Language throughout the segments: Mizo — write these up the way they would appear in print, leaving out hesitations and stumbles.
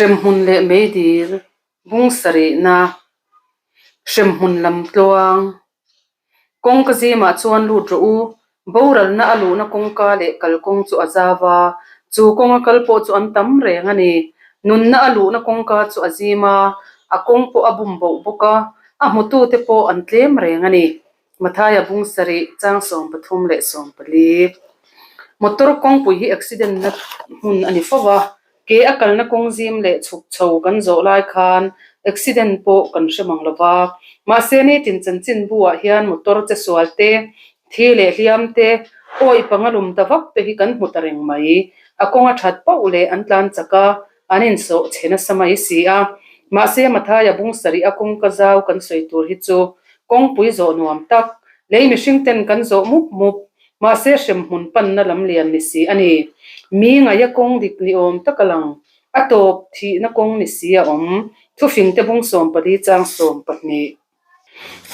Hremhmun leh meidil bung sarihna hremhmun lam tluang kawngka zimah chuan lut rawh u. Boralna a luhna kawngka leh kalkawng chu a zau a, chu kawnga kal pawh chu an tam reng a ni. Nunna a luhna kawngka chu a zim a, a kawng pawh a bum boh bawk a, a hmutute pawh an tlem reng a ni. Mathaia bung sarih chang 33 leh 14. Motor kawngpui hi accident na hmun a ni fo va, ke a kalna kawng zim leh chhuk chho kan zawh lai khan accident pawh kan hre mang lo va. Mahse nitin chanchin bu ah hian motor che sual te, thi leh hliam te, awih panga lum ta vak te hi kan hmu ta reng mai. A kawng a that pauh leh an tlan chak a, An insawh chhe nasa mai si a, mahse Mathaia bung sarih a kawngka zau kan sawi tur hi chu kawngpui zawh nuam tak, lei mihring ten kan zawh mup mup, mahse hremhmun panna lam lian ni si a ni. Mi ngaia kawng dik ni awm tak a lang, a tawp thihna kawng ni si a awm, thufingte bung 14 chang 12.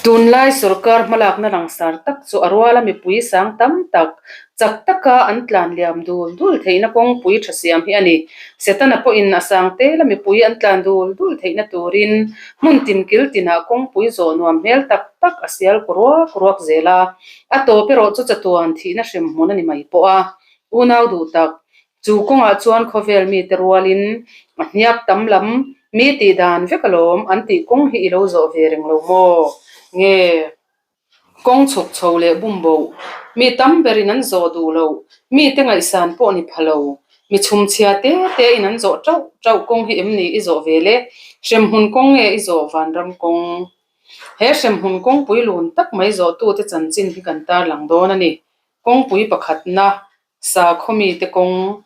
Tunlai sorkar hmalakna langsar tak chu a ruala mipui sang tam tak, chak taka an tlan liam dul dul theihna kawngpui tha siam hi a ni. Setana pawhin a sang tela mipui an tlan dul dul theihna turin hmun tin kil tinah kawngpui zawh nuam hmel tak tak a sial ku ruak ruak zel a, a tawp erawh chu chatuan thihna hrem hmun a ni mai pawh a. Unau duh tak, Chu kawngah chuan khawvel mite rualin a hniak tam lam mi tih dan vek alawm an tih kawng hi i lo zawh ve reng lo maw? Nge kawng chhuk chho leh bum boh mi tam berin an zawh duh loh, mite ngaihsan pawh ni pha lo, mi chhumchhia te te in an zawh tauh tauh kawng hi em ni i zawh ve le? Hremhmun kawng nge i zawh vanram kawng? He hremhmun kawngpui lun tak mai zawhtute chanchin hi kan tarlang dawn a ni. Kawngpui pakhatna Sakhaw mite kawng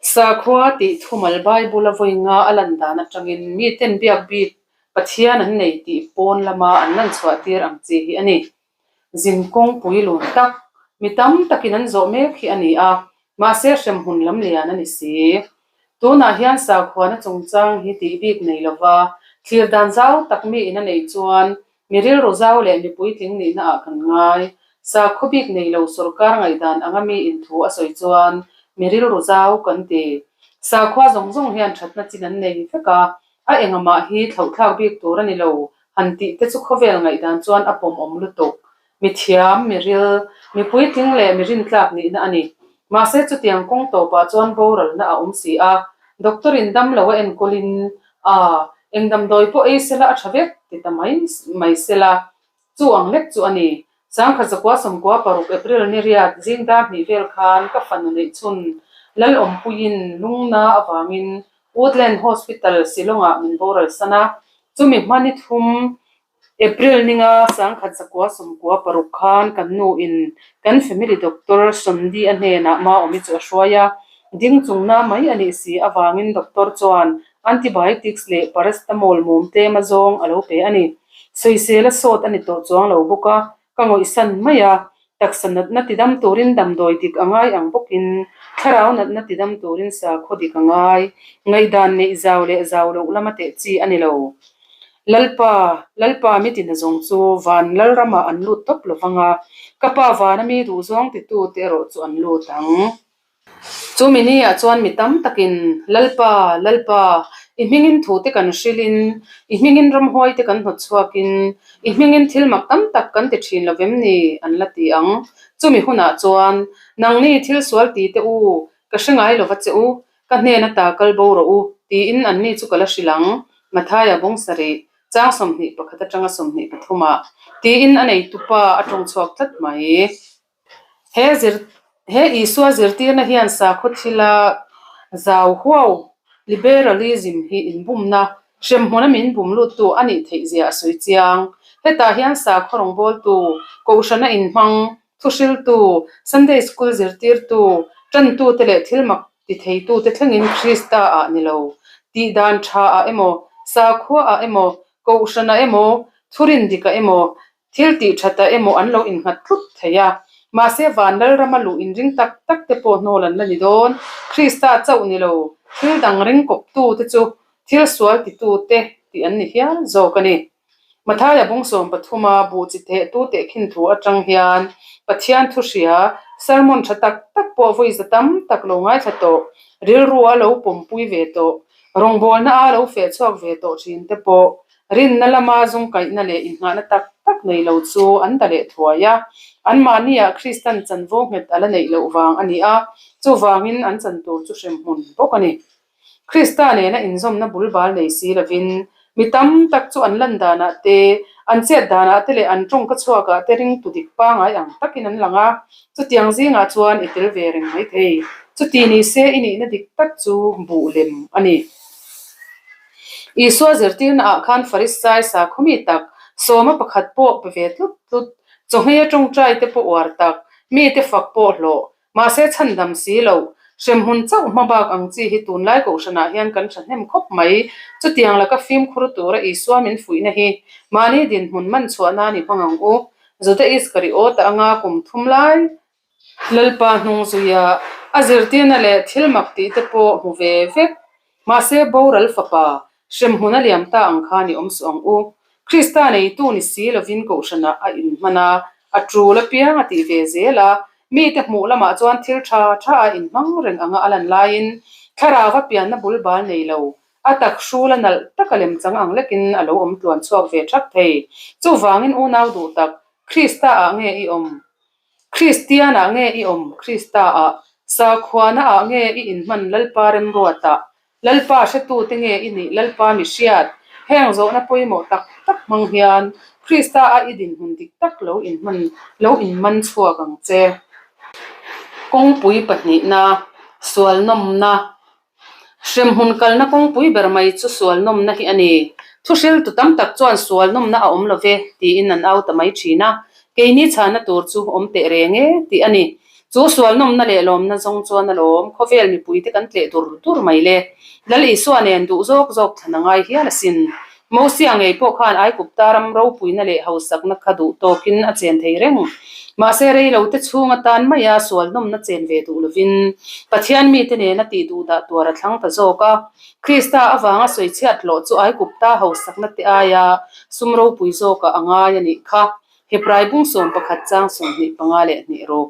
Sakhua tih thumal Bible a vawi nga a lan dan atangin miten biak bik Pathian an nei tih pawn lama an lan chhuah tir ang chi hi a ni. Zin kawngpui lun tak, mi tam takin an zawh mek hi a ni a, mahse hremhmun lam lian a ni si. Tunah hian sakhuana chungchang hi tih bik nei lova thlir dan zau tak miin a neih chuan Mi rilru zau leh mi puitling nihna ah kan ngai. Sakhaw bik nei lo sorkar ngaihdan anga mi in thu a sawi chuan mi rilru zau kan ti. Sakhua zawng zawng hian thatna chin an nei vek a, a engamah hi thlauhthlak bik tur a ni lo han tih te chu khawvel ngaihdan chuan a pawmawm lutuk. Mi thiam, mi ril, mi puitling leh mi rintlak nihna a ni. Mahse chutiang kawng tawpah chuan boralna a awm si a, doctor in damlo a enkawlin a eng damdawi pawh ei sela a tha vek ti ta mai mai sela chu ang lek chu a ni. 1996 April ni riat zing dar hnih vel khan ka fanu neih chhun Lalawmpuiin lungna avangin Woodland Hospital Shillong-ah min boral san a, chumi hma ni thum April ninga 1996 khan kan nu in kan family doctor Sawmdi a hnenah Maawmi chu a hruai a, ding chung na mai a nih si avangin doctor chuan antibiotics leh paracetamol mum tlem a zawng a lo pe a ni. Sawisel a sawt a ni tawh chuang lo bawk a, Ka ngawihsan mai a, taksa natna tidam turin damdawi dik a ngai ang bawkin thlarau natna tidam turin sakhaw dik a ngai. Ngaihdan neih zau leh zau loh lama teh chi a ni lo. Lalpa, Lalpa mi tina zawng chu van Lalramah an lut tawp lo vang a, ka Pa vana mi duhzawng titute erawh chu an lut ang. Chumi niah chuan mi tam takin, Lalpa, Lalpa, i hmingin thute kan hrilhin, i hmingin ramhuaite kan hnawt chhuakin, i hmingin thil mak tam tak kan ti thin lo vem ni? an la ti ang. Chumi hunah chuan, Nangni thil sual ti teh u, ka hre ngai lova che u, ka hnen ata kal bo rawh u, tiin anni chu ka la hrilh ang, Mathaia bawng sarih, chang 21 atanga 23 ah, tiin a neitupa a tawng chhuak tlat mai. He zir he Isua zirtirna hian sakhaw thila zau huau, liberalism, hi inbumna, hremhmuna min bum luttu a nih theih zia a sawi chiang. Hetah hian sakhaw rawngbawltu, kohhrana inhmang, thuhriltu, Sunday school zirtirtu, tantute leh thil mak ti theitute thlengin Krista ah ni lo, tihdan tha ah emaw, sakhua ah emaw, kohhrana emaw, thurin dikah emaw, Thil tih that ah emaw an lo innghat tlut thei a, mahse van Lalrama luh inring tak tak te pawh hnawl an la ni dawn. Krista chauh ni lo, thil dang ring kawp tu te chu thil sual ti tu te tih an ni hial zawk a ni. Mathaia bung 13 a buh chi theh tu tehkhin thu atang hian Pathian thu hria, sermon tha tak tak pawh vawi za tam tak lo ngaithla tawh, rilru a lo pawmpui ve tawh. Rawngbawlna a lo feh chhuak ve tawh thin te pawh rinna lama zungkaihna leh inngahna tak tak nei lo chu an da leh thuai a. Anmahniah Kristan chanvo nghet a la neih loh vang a ni a, chuvangin an chan tur chu hremhmun bawk a ni. Krista nena inzawmna bul bal nei si lovin mi tam tak chu an lan danah te, an chet danah te leh an tawngka chhuakah te ringtu dik pangai ang takin an lang a, chutiang zingah chuan i tel ve reng mai thei. Chuti ni se i nihna dik tak chu buh lem a ni. Isua zirtirna ah khan Farisai sakhaw mi tak, sawma pakhat pawh pe ve tlut tlut, chawhmei a tawngtai te pawh uar tak, mite fak pawh hlawh, Mahse chhandam si lo, hremhmun chauh hma bak ang chi hi tunlai kohhranah hian kan thahnem khawp mai. Chutiang laka fimkhur tura Isua min fuihna hi mahni dinhmun man chhuah nan i hmang ang u. Juda Iskariota anga kum thum lai Lalpa hnung zuia a zirtirna leh thil mak tih te pawh hmu ve vek. Mahse boral fapa Hremhmun a liam ta ang khan i awm suh ang u. Krista neitu ni si lovin kohhranah a inhman a, a tul apiang a tih ve zel a. Mite hmuh lamah chuan thil tha tha a inhmang reng anga a lan laiin thlarauva pianna bul bal nei lo, a tak hrul a nalh taka lemchang ang lekin a lo awm tluan chhuak ve thak thei. Chuvangin unau duh tak, Krista ah nge i awm? Kristian ah nge i awm? Krista ah. Sakhuana ah nge i inhman Lalpa remruatah? Lalpa hretute nge i nih Lalpa mi hriat? Heng zawhna pawimawh tak tak hmang hian Krista a i dinhmun dik tak lo inhman lo inman chhuak ang che. Kawngpui pahnihna, sual nawmna. Hremhmun kalna kawngpui ber mai chu sual nawmna hi a ni. Thuhriltu tam tak chuan sual nawmna a awm lo ve tiin an au ta mai thin a, keini chhana tur chu awm teh reng e tih a ni. Chu sual nawmna leh lawmna zawng chuan a lawm, khawvel mipuite kan tleh dur dur mai le. Lal Isua nen duh zawk zawk thlan a ngai hial asin. Mosia ngei pawh khan Aigupta ram ropuina leh hausakna kha duh tawkin a chen thei reng. Mahse rei lo te chhung atan maia sual nawmna chen ve duh lovin Pathian mite nena tih duh dah tuar a thlang ta zawk a. Krista avanga sawichhiat hlawh chu Aigupta hausakna te aia sum ropui zawkah a ngai a nih kha. Hebrai bung 11 chang 25 leh hnih rawk.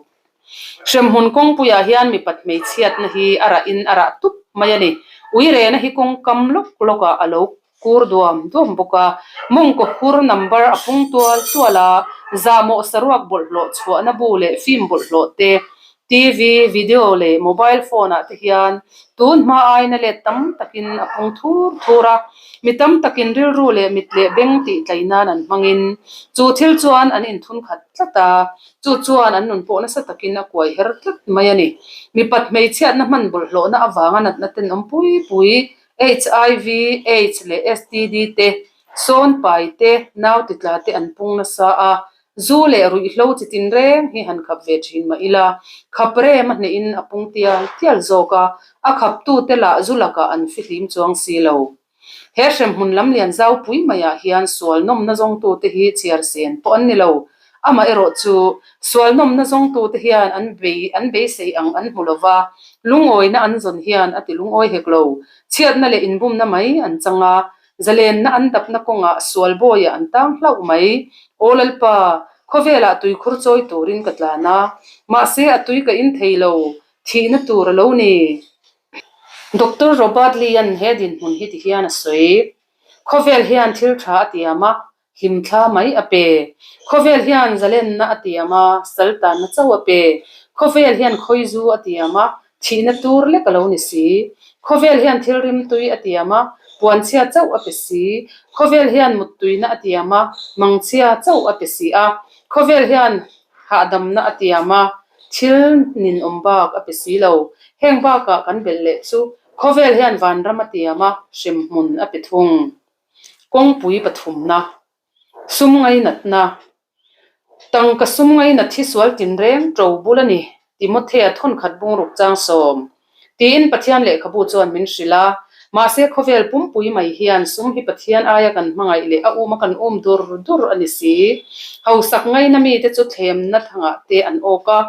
Hremhmun kawngpuiah hian mipat hmeichhiatna hi a rahin a rah tup mai a ni. Uirena hi kawngkam lawk lawkah a lo kur duam duam bawk a, mawngkaw hur number a pung tual tual a, zahmawh saruak bawlhhlawh chhuahna bu leh film bawlhhlawh te, TV, video leh mobile phone ah te hian tun hma aina let tam takin a pung thur thur a, mi tam takin rilru leh mit leh beng tih tlai nan an hmangin chu thil chuan an inthun khat tlat a, chu chuan an nun pawh nasa takin a kuai her tlat mai a ni. Mipat hmeichhiatna hman bawlhhlawhna avanga natna tenawm pui pui HIV, aids leh STD te, sawn pai te, nau titla te an pung nasa a, Zu leh ruihhlo chi tinreng hi han khap ve thin mah ila, khap rem a hnehin a pung tial tial zawk a, a khaptute lah zu lakah an fihlim chuang si lo. He hremhmun lam lian zau pui maiah hian sual nawmna zawngtute hi chhiar sen pawh an ni lo. Amaherawh chu, sual nawmna zawngtute hian an bei an beisei ang an hmu lo va, lungawina an zawn hian a ti lungawi hek lo. Chhiatna leh inbumna mai an chang a, Zalenna an dapna kawngah sual bawiah an tang hlauh mai. Aw Lalpa, khawvelah tuikhur chawi turin ka tlan a, mahse a tui ka in thei lo, thihna tur a lo ni. Doctor Robert Lee-a'n he dinhmun hi tihian a sawi, Khawvel hian thil tha a tiam a, hlimthla mai a pe. Khawvel hian zalenna a tiam a, saltanna chauh a pe. Khawvel hian khawizu a tiam a, Thihna tur lek a lo ni si. Khawvel hian thil rimtui a tiam a, puanchhia chauh a pe si. Khawvel hian muttuina a tiam a, mangchhia chauh a pe si a. Khawvel hian hahdamna a tiam a, thil ninawm bak a pe si lo. Heng bakah kan belh leh chu khawvel hian vanram a tiam a, hremhmun a pe thung. Kawngpui pathumna. Sum ngainatna. Tangka sum ngainat hi sual tinreng ṭo bul a ni, Timothea thawnkhat bungruk chang sawm. Tiin Pathian lehkhabu chuan min hrilh a. Mahse khawvel pumpui mai hian sum hi Pathian aia kan hmangaih leh a um a kan um dur dur a ni si. Hausak ngaina mite chu thlemna thangah te an awk a.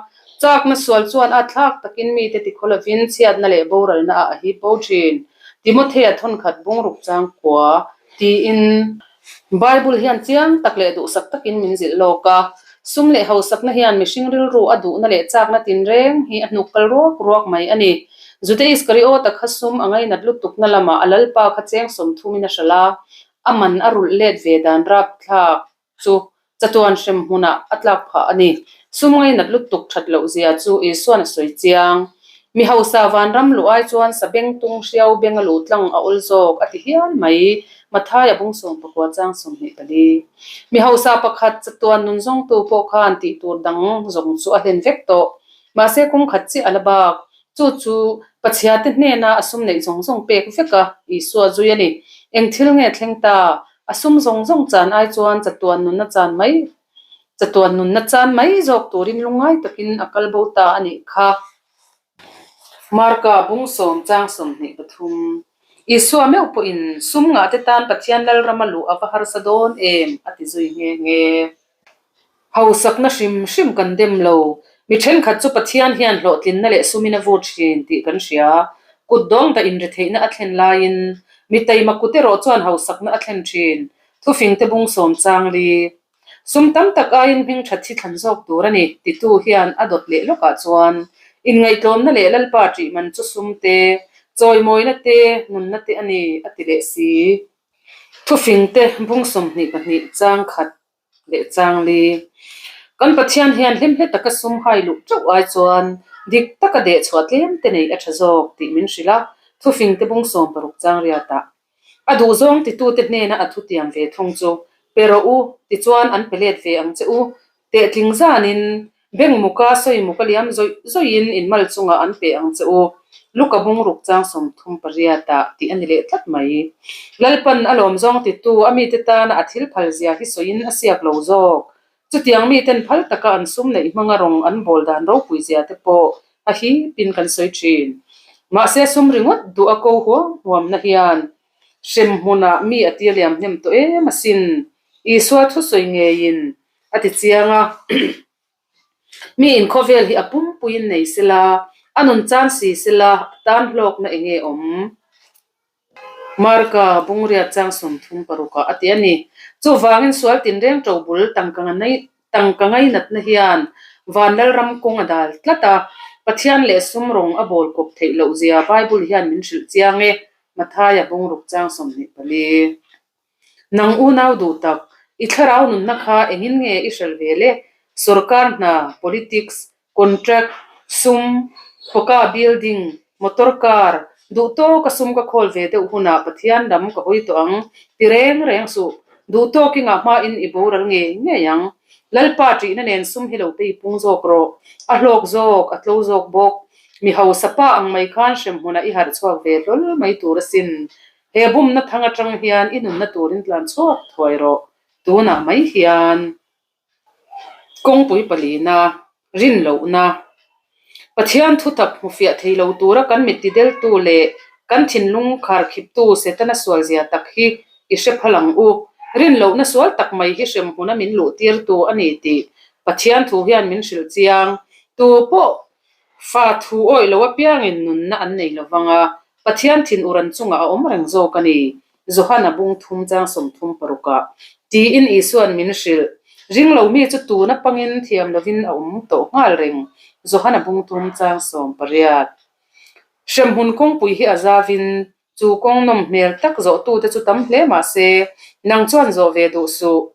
Chakna sual chuan a thlak takin mite tikhaw lovin chhiatna leh boralna ah a hip bo ṭhin, Timothea thawnkhat bungruk chang kua, tiin. Bible hian chiang tak leh duhsak takin min zilh lawk a, sum leh hausakna hian mihring rilru a duhna leh chakna tinreng hi a hnuk kal ruak ruak mai a ni. Juda Iskariota kha sum a ngainat lutukna lamah a lalpa kha cheng sawmthumin a hralh a, a man a rulh let ve dan rapthlak chu chatuan hrem hmunah a tlak phah a ni. Sum ngainat lutuk that loh zia chu Isuan a sawi chiang. Mi hausa vanram luh ai chuan sa beng tung hriau beng a luh tlang a awl zawk a ti hial mai, Mathai a bung 19 chang 24. Mi hausa pakhat chatuan nun zawngtu pawh khan tih tur dang zawng chu a hlen vek tawh. Mahse kawng khat chiah a la bak. Chu chu Pathiate hnena a sum neih zawng zawng pek vek a, Isua zui a ni. Eng thil nge thleng ta? A sum zawng zawng chan ai chuan chatuan nunna chan mai chatuan nunna chan mai zawk turin lungngai takin a kal bo ta a nih kha. Marka bung sawm chang 23 Isua meuh pawhin sum ngahte tan Pathian Lalrama luh a va harsa dawn em? a ti zui nghe nghe. Hausakna hrim hrim kan dem lo. Mi thenkhat chu Pathian hian hlawhtlinna leh sumin a vut thin tih kan hria. Kut dawng dah inretheihna a thlen laiin mi taima kut erawh chuan hausakna a thlen thin. Thufingte bung sawm chang li. Sum tam tak aiin hming that hi thlan zawk tur a ni, titu hian a dawt leh lawkah chuan inngaihtlawmna leh Lalpa ṭih man chu sum te, chawimawina te, nunna te a ni, a ti leh si. Thufingte bung 22 chang khat leh chang li. Kan Pathian hian hlimhle taka sum hai luh teuh ai chuan dik taka deh chhuah tlem te nei a tha zawk tih min hrilh a, thufingte bung 60 chang riatah a duhzawng titute hnena a thutiam ve thung chu pe rawh u tichuan an pe let ve ang che u. Tehtling zanin beng muka sawi muka liam zawih zawihin inmal chungah an pe ang che u. Luka bung ruk chang 38 ah tih a ni leh tlat mai. Lalpan a lawm zawng titu a mite tana a thil phal zia hi sawiin a siak lo zawk. Chutiang miten phal taka an sum neih hmanga rawng an bawl dan ropui zia te pawh a hipin kan sawi thin. Mahse sum ringawt duh a ko huam huamna hian hrem hmunah mi a tir liam hnem tawh em asin. Isua thusawi ngeiin a ti chiang a, Mi inkhawvel hi a pumpuiin nei sela, a nun chan si sela, a tan hlawkna eng nge awm? Marka bungriat chang 36 ah a ti a ni. Chuvangin sual tinreng to bul tangka ngainatna hian van lalram kawng a dal tlat a, Pathian leh sum rawng a bawl kawp theih loh zia Bible hian min hrilh chiang e, Mathaia bungruk chang 24. Nang unau duh tak, i thlarau nunna kha engin nge i hrelh ve le? Sorkar hna, politics, contract, sum, pawka building, motor car, duh tawka sum ka khawl ve deuh hunah Pathian lam ka hawi tawh ang, ti reng reng suh. Duh tawk i ngah hmain i boral ngei ngei ang. Lalpa ṭihna nen sum hi lo pei pung zawk rawh. A hlawk zawk, a tlo zawk bawk. Mi hausa pa ang mai khan hremhmunah i harh chhuak ve hlawl mai tur asin. He bumna thang atang hian i nunna turin tlan chhuak thuai rawh. Tunah mai hian kawngpui palina, rin lohna, Pathian thutak hmufiah thei lo tura kan mit tideltu leh kan thinlung kharkhiptu Setana sualzia tak hi i hre phal ang u. Rin lohna sual tak mai hi hremhmuna min luhtirtu a ni tih Pathian thu hian min hrilh chiang. Tu pawh fa thu awih lo apiangin nunna an nei lo vang a, Pathian thin uran chungah a awm reng zawk a ni, Johana bung thum chang 36 ah. Tiin Isua'n min hrilh. Ring lo mi chu tuna pangin thiam lovin a awm tawh nghal reng, Johana bung thum chang 18. Hremhmun kawngpui hi a zavin chu kawng nawm hmel tak zawhtute chu tam hle mah se, nang chuan zawh ve duh suh.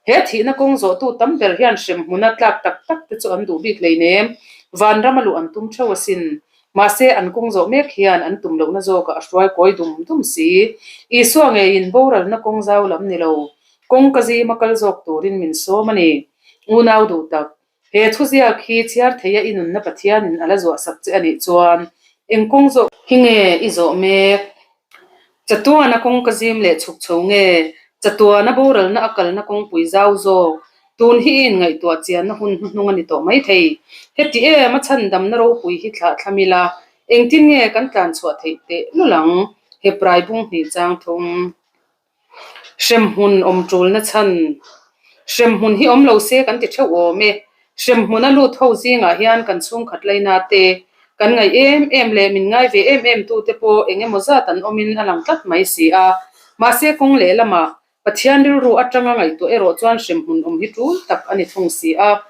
He thihna kawng zawhtu tam ber hian hremhmuna tlak tak tak te chu an duh bik hleinem. Vanram a luh an tum theuh asin. Mahse, an kawng zawh mek hian an tum lohna zawkah a hruai kawi dum dum si. Isua ngeiin boralna kawng zau lam ni lo, kawng ka zima kal zawk turin min sawm a ni. Unau duh tak, He thuziak hi chhiar theia i nunna Pathianin a la zuahsak che a nih chuan eng kawng zawh hi nge i zawh mek? Chatuana kawng ka zim leh chhuk chho nge? Chatuana boralna a kalna kawngpui zau zawk? Tun hi i inngaihtuah chianna hun hnuhnung a ni tawh mai thei. Heti em a chhandamna ropui hi thlah thlam ila, engtin nge kan tlan chhuah theih teh lul ang? Hebrai bung hnih chang thum. Hremhmun awm tulna chhan. Hremhmun hi awm lo se kan ti theuh awm e. Hremhmun a lut ho zingah hian kan chhungkhat laina te, kan ngaih em em leh min ngai ve em em tu te pawh eng emaw zat an awmin a lang tlat mai si a. Mahse kawng lehlamah Pathian rilru atanga ngaihtuah erawh chuan hremhmun awm hi tul tak a ni thung si a.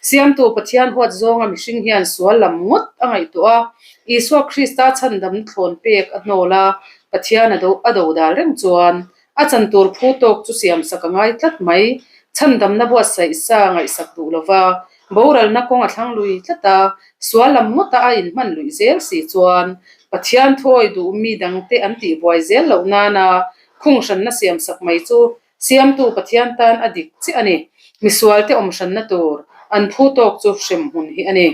Siamtu Pathian huat zawnga mihring hian sual lam ngawt a ngaihtuah a. Isua Krista chhandam thlawn pek a hnawl a, Pathian a do a do dal reng chuan a chan tur phu tawk chu siamsak a ngai tlat mai. Chhandamna buatsaih sa ngaihsak duh lova boralna kawng a thlang lui tlat a, sual lam ngawta a inhman luih zel si chuan Pathian thawi duh mi dangte an tihbuai zel loh nana khunghranna siamsak mai chu Siamtu Pathian tan a dik chiah a ni. Misualte awmhranna tur an phu tawk chu hremhmun hi a ni.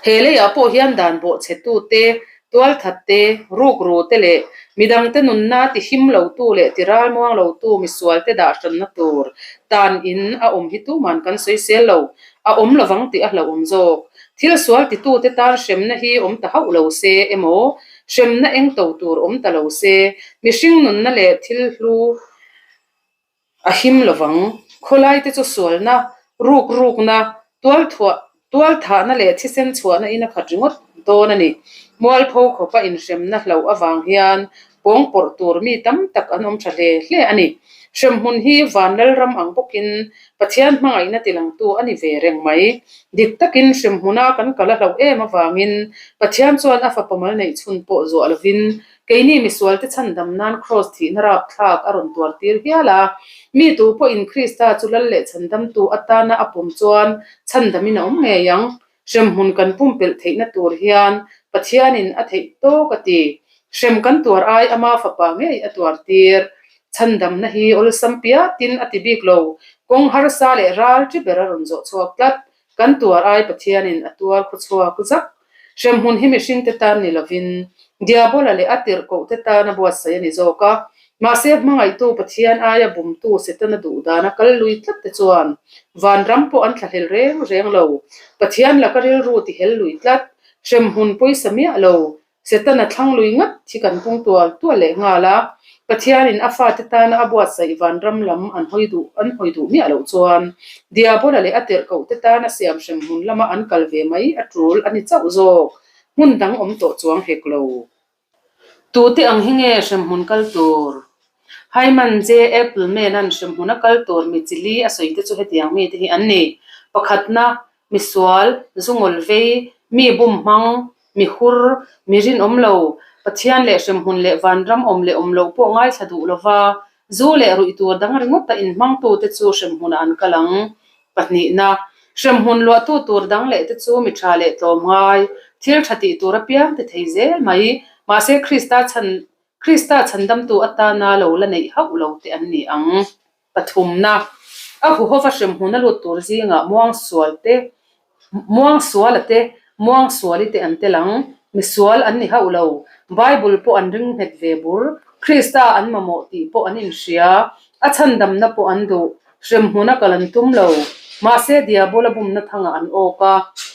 He leiah pawh hian dan bawhchhetu te, tualthat te, rukru te leh midangte nunna ti him lotu leh ti ralmuang lotu misualte dah hranna tur tan in a awm hi tuman kan sawisel lo, a awm lovang tih a hlauhawm zawk. Thil sual titute tan hremna hi awm ta hauh lo se emaw, hremna eng to tur awm ta lo se, mihring nunna leh thil hlu A him lovang. Khawlaite chu sualna, ruk rukna, tualthuah, tualthahna leh thisen chhuahna in a khat ringawt dawn a ni. Mualpho khawpa inhremna hlauh avang hian pawng pawrh tur mi tam tak an awm tha hle hle a ni. Hremhmun hi van lalram ang bawkin Pathian hmangaihna tilangtu a ni ve reng mai. Dik takin hremhmuna kan kal a hlauh em avangin Pathian chuan a fapa mal neih chhun pawh zuah lovin Keini misualte chhandam nan Kraws thihna rapthlak a rawn tuar tir hial a. Mi tu pawhin Krista chu lal leh chhandamtu atana a pawm chuan chhandamin a awm ngei ang. Hremhmun kan pumpelh theihna tur hian Pathianin a theih tawk a ti. Hrem kan tuar ai ama fapa ngei a tuar tir. Chhandamna hi awlsam piatin a ti bik lo. Kawng harsa leh ral chi ber a rawn zawh chhuak tlat. Kan tuar ai Pathianin a tuar khawchhuak zak. Hremhmun hi mihringte tan ni lovin Diabola leh a tirhkohte tana buatsaih a ni zawk a. Mahse, hmangaihtu Pathian aia bumtu Setana duhdana kal lui tlat te chuan vanram pawh an thlahlel reng reng lo. Pathian laka rilru tihel lui tlat, hremhmun pawisa miah lo, Setana thlang lui ngat hi kan pung tual tual leh nghal a, Pathianin a fate tana a buatsaih vanram lam an hawi duh an hawi duh miah loh chuan Diabola leh a tirhkohte tana siam hrem hmun lama an kal ve mai a tul a ni chauh zawk, hmun dang awm tawh chuang hek lo. Tute ang hi nge hremhmun kal tur? Hyman J. Appleman-a'n hremhmuna kal tur mi chi li a sawi te chu hetiang mite hi an ni, Pakhatna, misual, zungawl vei, mi bum hmang, mi hur, mi rinawm lo, Pathian leh hremhmun leh vanram awm leh awm loh pawh ngaithla duh lova, zu leh ruih tur dang ringawta inhmangtute chu hremhmunah an kal ang. Pahnihna, hremhmun luahtu tur dang leh te chu mi tha leh tlawm ngai, thil tha tih tur apiang ti thei zel mai, mahse Krista chhan Krista chhandamtu atana lo la neih hauh lo te an ni ang. Pathumna, a huhova hremhmun a lut tur zingah muangsual te, muangsuala te, muangsuali te an tel ang. Misual an ni hauh lo. Bible pawh an ring nghet ve bur. Krista an mamawh tih pawh an inhria. A chhandamna pawh an duh. Hremhmun a kal an tum lo. Mahse Diabola bumna thangah an awk a.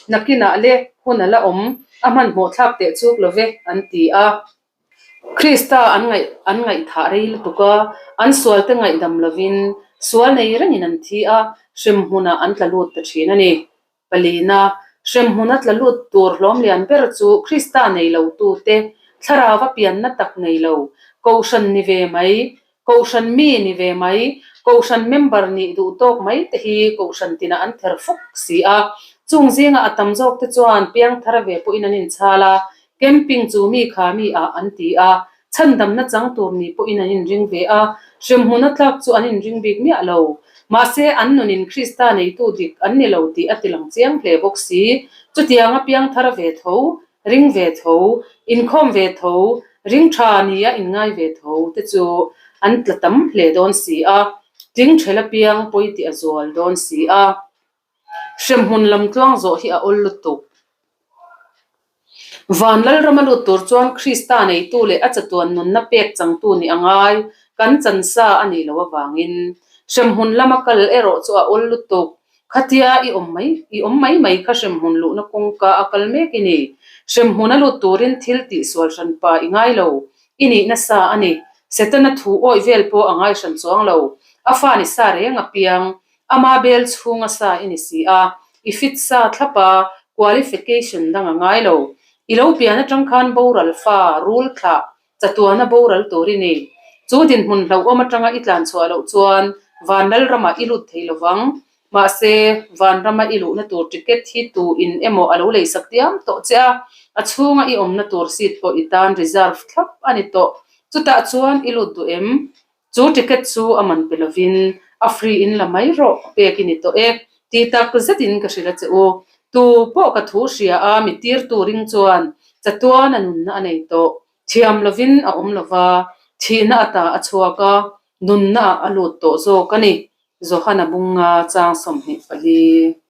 Nakinah le hun a la awm. A hmanhmawh thlak teh chuk lo ve, an ti a. Krista an ngaih an ngaihthah rei lutuk a, an sualte ngaihdam lovin sual nei rengin an thi a, hremhmunah an tla lut ta thin a ni. Palina, hremhmuna tla lut tur hlawm lian ber chu Krista nei lotute, thlarauva pianna tak nei lo, kohhran ni ve mai, Kohhran mi ni ve mai, Kohhran member nih duh tawk mai te hi Kohhran tinah an ther fuk si a. Chung zinga a tam zawk te chuan piangthar ve pawhin an inchhal a, camping chu mi kha mi ah an ti a, chhandamna chang tur ni pawhin an inring ve a, hremhmun a tlak chu an inring bik miah lo. Mahse, an nunin Krista neitu dik an ni lo tih a tilang chiang hle bawk si. Chutianga piangthar ve tho, Ring ve tho, inkhawm ve tho, ring tha nia inngai ve tho te chu an tla tam hle dawn si a, tling thel apiang pawi tih a zual dawn si a. Hremhmun lam tluang zawh hi a awl lutuk. Van Lalrama lut tur chuan Krista neitu leh a chatuan nunna pek changtu nih a ngai, kan chansa a nih loh avangin. Hremhmun lama kal erawh chu a awl lutuk. Khatia i awm mai i awm mai mai kha hremhmun luhna kawngka a kal mek i ni. Hremhmun a lut turin thil tih sual hran pa i ngai lo. I nih nasa a ni. Setana thu awih vel pawh a ngai hran chuang lo. A fa ni sa reng a piang. Ama bel chhunga sa i ni si a. I fit sa thlap a, qualification dang a ngai lo. I lo pian atang khan boral fa, rul thlah, Chatuana boral tur i ni. Chu dinhmun hlauhawm atanga i tlan chhuah loh chuan Vanlal ramah i lut thei lovang. Mahse, vanrama i luhna tur ticket hi tu in emaw a lo leisak diam tawh che a, a chhunga i awmna tur seat pawh i tan reserve thlap a ni tawh. Chutah chuan i lut duh em? Chu ticket chu a man pe lovin a free in la mai rawh pek i ni tawh e. Ti tak zetin ka hrilh a che u. Tu pawh ka thu hria a mi tirtu ring chuan chatuan a nunna a nei tawh. Thiam lovin a awm lova, thihna ata a chhuak a, nunna ah a lut tawh zawk a ni. Johana bunga chang 24.